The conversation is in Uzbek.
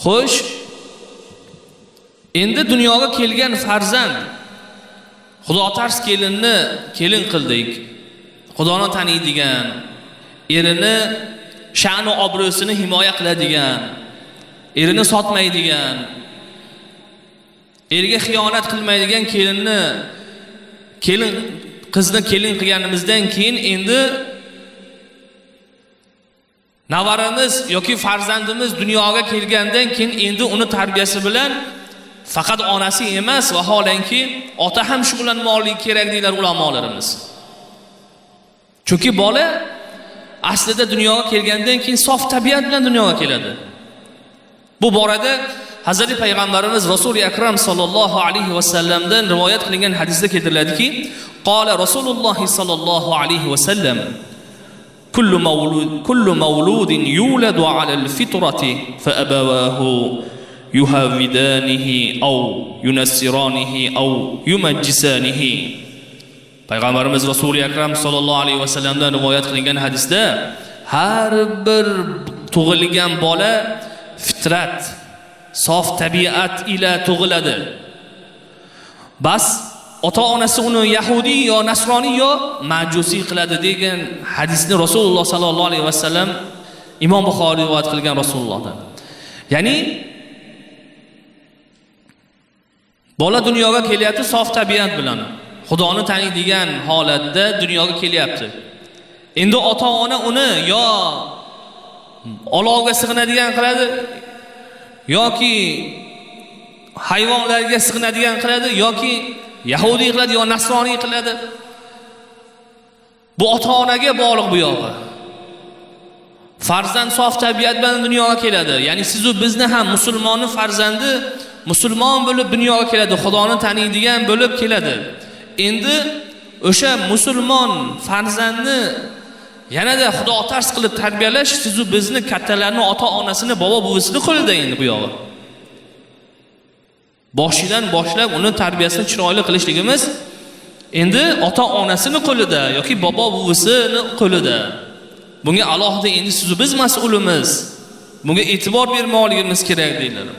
Xo'sh, endi dunyoga kelgan farzand, xudotars kelinni kelin qildik. Xudoni taniydigan, erini sha'nu obro'sini himoya qiladigan, erini sotmaydigan, erga xiyonat qilmaydigan kelinni, kelin qizni kelin qilganimizdan keyin endi navaramiz yoki farzandimiz dunyoga kelgandan keyin endi uni tarbiyasi bilan faqat onasi emas, vaholanki ota ham shug'ullanmoqligi kerak deylar ulamolarimiz. Chunki bola aslida dunyoga kelgandan keyin sof tabiat bilan dunyoga keladi. Bu borada Hazrati Payg'ambarimiz Rasuli Akram sallallohu alayhi va sallamdan rivoyat qilingan hadisda keltiriladiki, qola Rasululloh sallallohu alayhi va sallam: kullu mawludin yuladu ala al-fitrati fa abawahu yuhawidanihi aw yunassiranihi aw yumajjisanihi. Payg'ambarimiz Rasuli Akram sallallohu alayhi va sallamdan rivoyat qilingan hadisda har bir tug'ilgan bola fitrat, sof tabiat ila tug'iladi. Bas ota-onasi uni yahudi yo nasroniy yo majusiy qiladi degan hadisni Rasululloh sallallohu alayhi vasallam, Imom Buxoriy rivoyat qilgan Rasulullohdan. Ya'ni bola dunyoga kelyapti sof tabiat bilan, Xudoni taniydigan holatda dunyoga kelyapti. Endi ota-ona uni yo olovga sig'inadigan qiladi, yoki hayvonlarga sig'inadigan qiladi, yoki yahudiy qiladi, yo nasroniy qiladi. Bu ota-onaga bog'liq bu yog'i. Farzand sof tabiat bilan dunyoga keladi. Ya'ni siz u bizni ham musulmonni farzandi musulmon bo'lib dunyoga keladi, Xudoni taniydigan bo'lib keladi. Endi o'sha musulmon farzandni yanada xudotars qilib tarbiyalash siz u bizni kattalarni, ota-onasini, bobo-buvisini qo'lida endi bu yog'i. Boshidan boshlab uni tarbiyasini chiroyli qilishligimiz endi ota-onasini qo'lida yoki bobo-buvisini qo'lida. Bunga alohida endi siz biz mas'ulimiz. Bunga e'tibor bermoqligimiz kerak deyiladi.